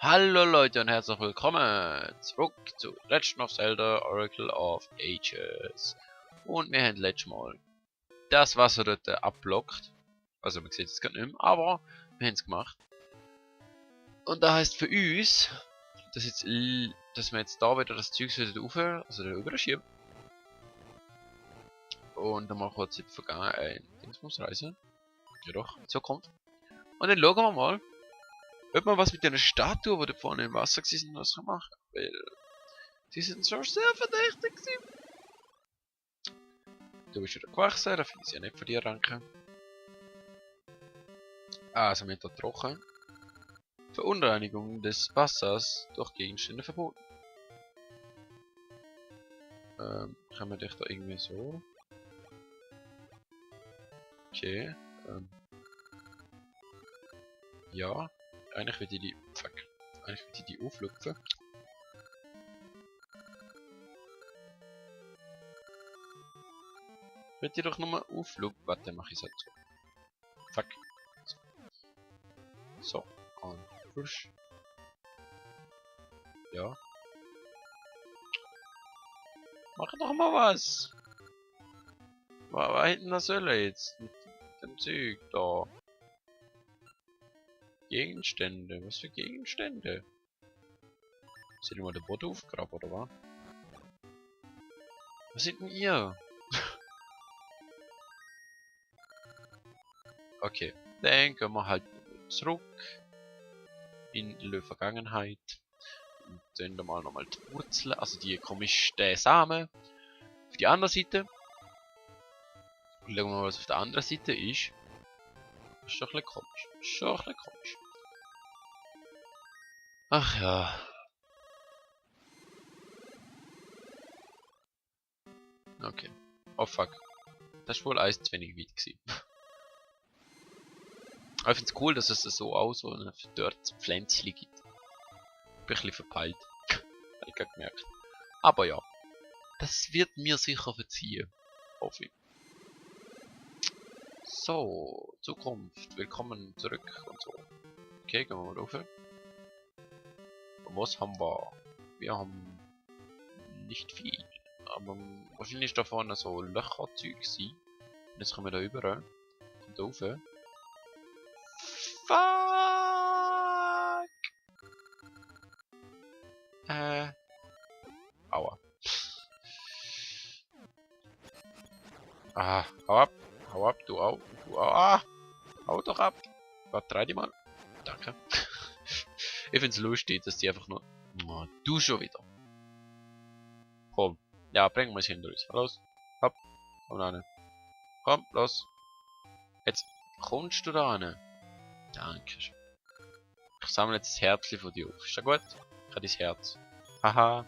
Hallo Leute und herzlich willkommen zurück zu Legend of Zelda Oracle of Ages. Und wir haben letztes Mal das Wasser dort abblockt. Also man sieht es gerade nicht mehr, aber wir haben es gemacht. Und das heisst für uns, dass wir jetzt da wieder das Zeug wieder rauf, also da überschieben. Und dann mal kurz in die Vergangenheit Dingsbumsreise. Ja doch, in Zukunft. Und dann schauen wir mal, ob man was mit den Statuen, die da vorne im Wasser waren, was kann machen. Weil die sind schon sehr verdächtig gewesen. Du bist wieder gewachsen, da finde ich ja nicht von dir ranken. Also mit der Trocken. Verunreinigung des Wassers durch Gegenstände verboten. Kann man dich da irgendwie so? Okay. Ja. Eigentlich will ich die. Fuck. Eigentlich will ich die auflupfen. Will ich doch nochmal auflupfen. Warte, mach ich es halt so. Fuck. So. Und frisch. Ja. Mach doch mal was. Was hätten das sollen jetzt? Mit dem Zeug da. Gegenstände. Was für Gegenstände? Sind die mal den Boden aufgraben oder was? Was sind denn ihr? Okay. Dann gehen wir halt zurück in die Vergangenheit. Und dann nochmal die Wurzeln, also die komischen Samen auf die andere Seite. Und schauen wir mal, was auf der anderen Seite ist. Das ist schon ein bisschen komisch. Schon ein bisschen komisch. Ach ja. Okay. Oh fuck. Das war wohl eins zu wenig weit gewesen. Aber ich finde es cool, dass es so auch so ein verdörrtes Pflänzchen gibt. Bin ein bisschen verpeilt. Habe ich gerade gemerkt. Aber ja. Das wird mir sicher verziehen. Hoffe ich. So, Zukunft. Willkommen zurück und so. Okay, gehen wir mal rauf. Was haben wir? Wir haben nicht viel. Aber wahrscheinlich ist da vorne so Löcherzeug sein. Und jetzt kommen wir da über. Und da rauf. Fuck! Aua. Ah, hau ab, du au. Du au. Ah! Hau doch ab! Warte, drei die mal. Danke. Ich find's lustig, dass die einfach nur. Oh, du schon wieder. Komm. Ja, bring mal hinter uns. Los. Hopp. Komm da rein. Komm, los. Jetzt kommst du da rein. Danke. Ich sammle jetzt das Herzchen von dir auf. Ist das gut? Ich habe dein Herz. Haha.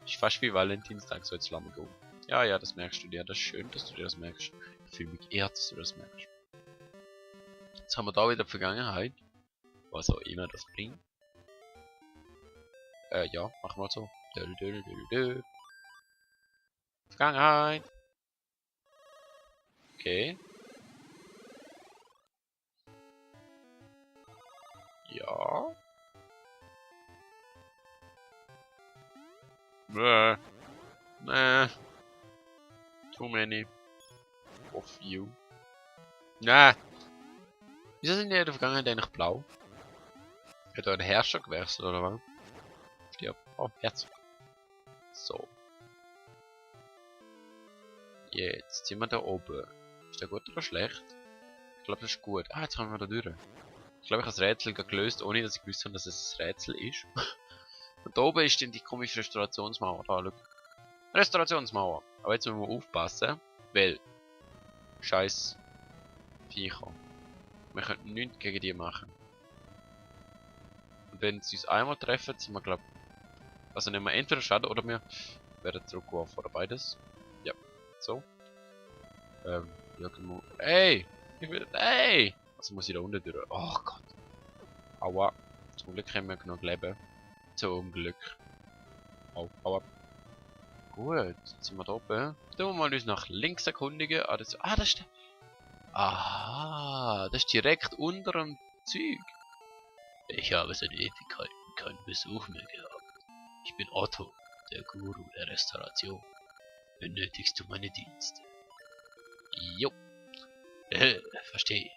Ist fast wie Valentinstag, so jetzt lass mich gehen. Ja, ja, das merkst du dir. Das ist schön, dass du dir das merkst. Ich fühle mich geehrt, dass du das merkst. Jetzt haben wir da wieder Vergangenheit. Was auch immer das bringt. Ja, machen wir so. Vergangenheit. Okay. Ja. Nah. Too many of you. Nah. Wieso sind die in der Vergangenheit eigentlich blau? Hat da ein Herrscher gewechselt oder was? Stirb. Oh, Herz. So. Jetzt sind wir da oben. Ist der gut oder schlecht? Ich glaube, das ist gut. Ah, jetzt kommen wir da durch. Ich glaube, ich habe das Rätsel gelöst, ohne dass ich gewusst habe, dass es ein Rätsel ist. Und da oben ist dann die komische Restaurationsmauer. Da, schau. Restaurationsmauer. Aber jetzt müssen wir aufpassen, weil scheiß Viecher. Wir können nichts gegen die machen. Und wenn sie uns einmal treffen, sind wir glaube also nehmen wir entweder Schaden oder wir werden zurückgeworfen oder beides. Ja, so. Irgendwo. Ey! Ich will. Ey! Also muss ich da unten durch. Oh Gott. Aua. Zum Glück haben wir genug Leben. Zum Glück. Au, aua. Gut, jetzt sind wir da oben. Tun wir mal uns nach links erkundigen. Ah, das ist der. Aha, das ist direkt unter dem Zeug. Ich habe seit Ewigkeiten keinen Besuch mehr gehabt. Ich bin Otto, der Guru der Restauration. Benötigst du meine Dienste? Jo. Verstehe.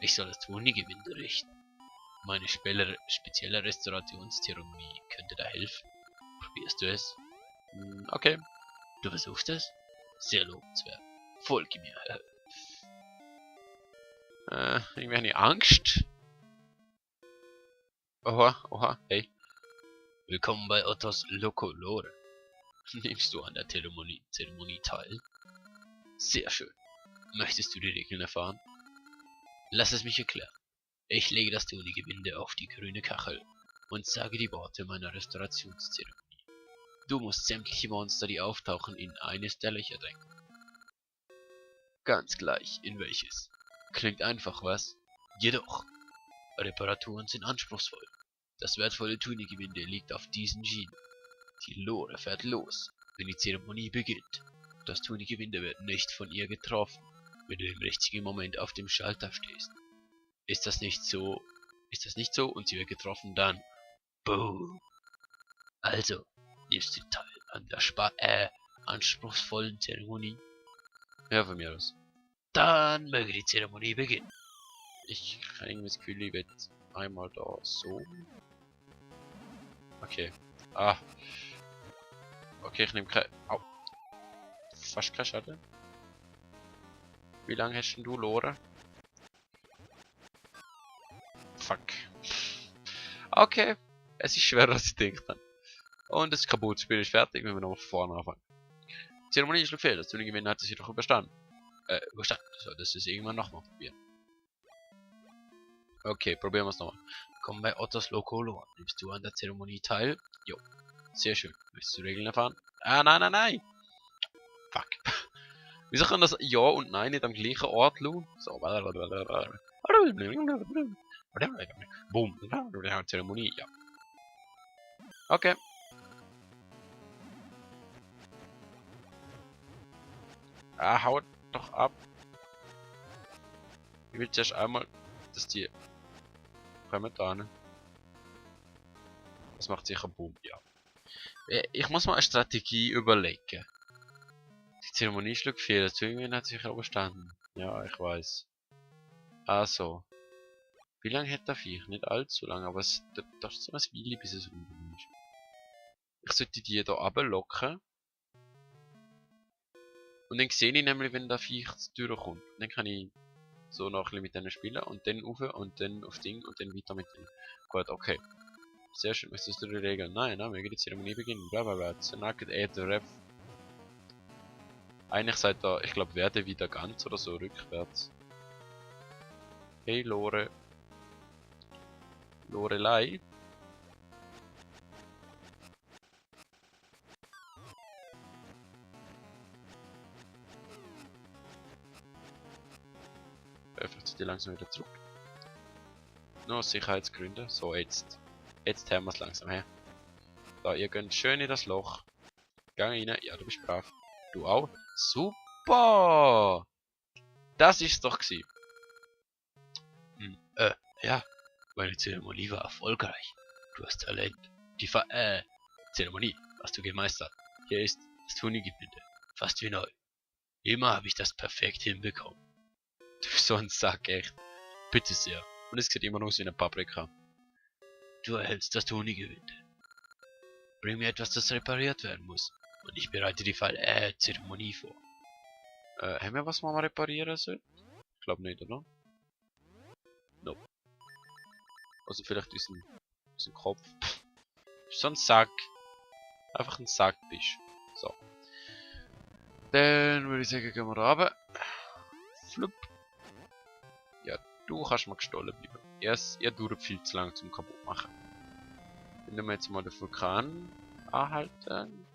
Ich soll das Toni-Gewinde richten. Meine spezielle Restaurationszeremonie könnte da helfen. Probierst du es? Okay. Du versuchst es? Sehr lobenswert. Folge mir. Irgendwie eine Angst. Oha, hey. Willkommen bei Ottos Lokolore. Nimmst du an der Zeremonie teil? Sehr schön. Möchtest du die Regeln erfahren? Lass es mich erklären. Ich lege das Toni-Gewinde auf die grüne Kachel und sage die Worte meiner Restaurationszeremonie. Du musst sämtliche Monster, die auftauchen, in eines der Löcher drängen. Ganz gleich, in welches. Klingt einfach, was? Jedoch, Reparaturen sind anspruchsvoll. Das wertvolle Toni-Gewinde liegt auf diesen Schienen. Die Lore fährt los, wenn die Zeremonie beginnt. Das Toni-Gewinde wird nicht von ihr getroffen, wenn du im richtigen Moment auf dem Schalter stehst. Ist das nicht so und sie wird getroffen, dann boom. Also, nimmst du teil an der anspruchsvollen Zeremonie? Ja, von mir aus. Dann möge die Zeremonie beginnen. Ich habe irgendwie das Gefühl, ich werde einmal da so. Okay. Okay, ich nehme kein. Au. Fast kein Schaden. Wie lange hast denn du, Lore? Fuck. Okay. Es ist schwerer als ich denke. Und das Kaputtspiel ist fertig, wenn wir nochmal von vorne anfangen. Die Zeremonie ist fehl, das Turniergewinn hat es jedoch überstanden. Überstanden. So, das ist irgendwann nochmal probieren. Okay, probieren wir es nochmal. Komm bei Ottos Lokolore. Nimmst du an der Zeremonie teil? Jo. Sehr schön. Möchtest du Regeln erfahren? Nein. Fuck. Wieso kann das Ja und Nein nicht am gleichen Ort schauen? So. Boom. Zeremonie, ja. Okay. Haut doch ab. Ich will zuerst einmal, dass die kommen da hin. Das macht sicher Boom, ja. Ich muss mal eine Strategie überlegen. Die Zeremonie schlug fehl, das Tüngchen hat sich überstanden. Ja, ich weiß. Also. Wie lange hat der Viech? Nicht allzu lange, aber das ist so ein Weile, bis es unten ist. Ich sollte die hier runterlocken. Und dann sehe ich nämlich, wenn der Viech durchkommt. Dann kann ich so noch ein bisschen mit denen spielen und dann rauf und dann auf Ding und dann weiter mit denen. Gut, okay. Sehr schön, möchtest du die Regeln? Nein, möge die Zeremonie beginnen. Blablabla. Naked Ref. Eigentlich sagt er, ich glaube, werde wieder ganz oder so rückwärts. Hey Lore. Lorelei. Öffnet die langsam wieder zurück. Nur aus Sicherheitsgründen. So, jetzt haben wir es langsam her. Da, ihr könnt schön in das Loch. Gang rein. Ja, du bist brav. Du auch. Super! Das ist doch gewesen. Ja. Meine Zeremonie war erfolgreich. Du hast Talent. Die Zeremonie hast du gemeistert. Hier ist das Toni-Gewinde. Fast wie neu. Immer habe ich das perfekt hinbekommen. Du bist so ein Sack, echt. Bitte sehr. Und es sieht immer noch aus wie eine Paprika. Du erhältst das Toni-Gewinde. Bring mir etwas, das repariert werden muss. Und ich bereite die Zeremonie vor. Haben wir was, mal reparieren sollen? Ich glaube nicht, oder? Nope. Also vielleicht diesen Kopf. So ein Sack. Einfach ein Sack bist. So. Dann würde ich sagen, gehen wir da runter. Flup. Ja, du kannst mal gestohlen bleiben. Er dauert viel zu lang zum kaputt machen. Dann nehmen wir jetzt mal den Vulkan anhalten.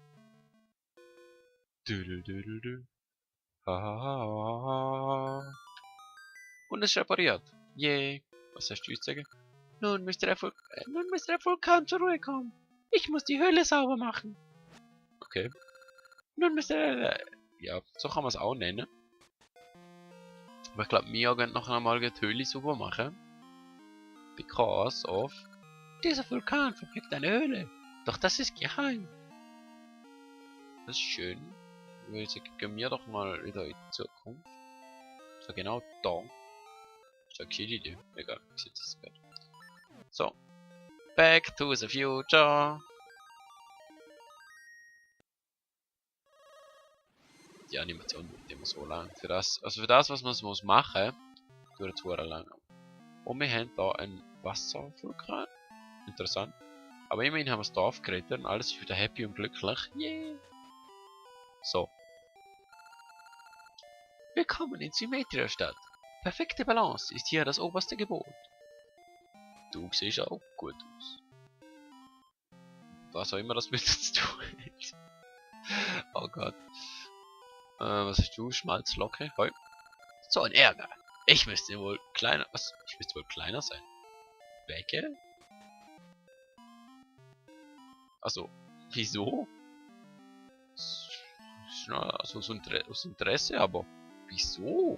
Und es ist repariert. Yay. Was hast du zu sagen? Nun müsste der Vulkan zur Ruhe kommen. Ich muss die Höhle sauber machen. Okay. Nun müsste ja, so kann man es auch nennen. Aber ich glaube, wir gehen noch einmal die Höhle sauber machen. Because of Dieser Vulkan verbirgt eine Höhle. Doch das ist geheim. Das ist schön. Gehen wir doch mal wieder in die Zukunft. So genau da. Das ist eine gute Idee. Egal, ich setze das Bett. So. Back to the future. Die Animation wird immer so lang. Für das, was man muss machen, dauert es sehr lang. Und wir haben hier einen Wasservulkan. Interessant. Aber immerhin haben wir das Dorf gerettet und alles ist wieder happy und glücklich. Yeah! So. Willkommen in Symmetria-Stadt. Perfekte Balance ist hier das oberste Gebot. Du siehst auch gut aus. Was auch immer das mit uns zu tun hat. Oh Gott. Was hast du? Schmalzlocke? Hoi. So ein Ärger. Ich müsste wohl kleiner. Was? Ich müsste wohl kleiner sein. Welche? Also, wieso? Also aus Interesse, aber wieso?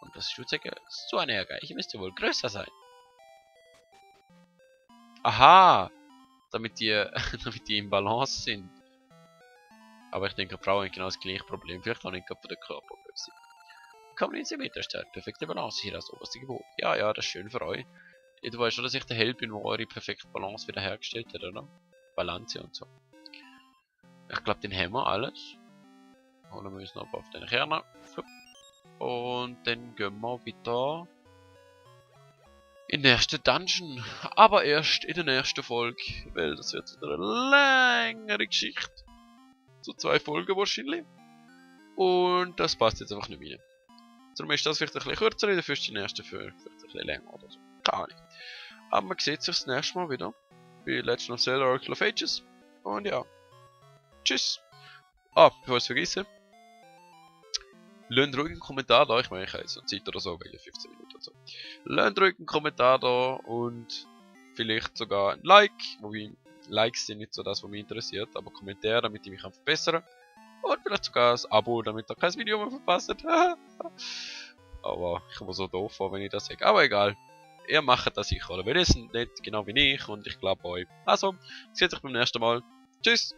Und das Schutzecke ist so ein Ärger. Ich müsste wohl größer sein. Aha! Damit die, damit die im Balance sind. Aber ich denke, Frauen haben genau das gleiche Problem. Vielleicht auch nicht von der Körpergröße. Kommen in Symmetriestadt. Perfekte Balance hier als oberste Gebot. Ja, ja, das ist schön für euch. Du weißt schon, dass ich der Held bin, der eure perfekte Balance wiederhergestellt hat, oder? Balance und so. Ich glaube, den haben wir alles. Holen wir uns noch auf den Kern. Und dann gehen wir wieder in den nächsten Dungeon. Aber erst in der nächsten Folge. Weil das wird wieder eine längere Geschichte. So 2 Folgen wahrscheinlich. Und das passt jetzt einfach nicht rein. Darum ist das vielleicht ein bisschen kürzer, dafür ist die nächste vielleicht ein bisschen länger oder so. Keine Ahnung. Aber man sieht sich das nächste Mal wieder bei Legend of Zelda Oracle of Ages. Und ja. Tschüss. Bevor ich es vergesse. Lasst ruhig einen Kommentar da. Ich meine, ich habe jetzt noch Zeit oder so, wegen 15 Minuten oder so. Lasst ruhig einen Kommentar da und vielleicht sogar ein Like. Wobei Likes sind nicht so das, was mich interessiert, aber Kommentare, damit ich mich verbessern kann. Und vielleicht sogar ein Abo, damit ihr kein Video mehr verpasst. Aber ich komme so doof vor, wenn ich das sage. Aber egal. Ihr macht das sicher, oder? Weil ihr seid nicht genau wie ich und ich glaube euch. Also, seht euch beim nächsten Mal. Tschüss!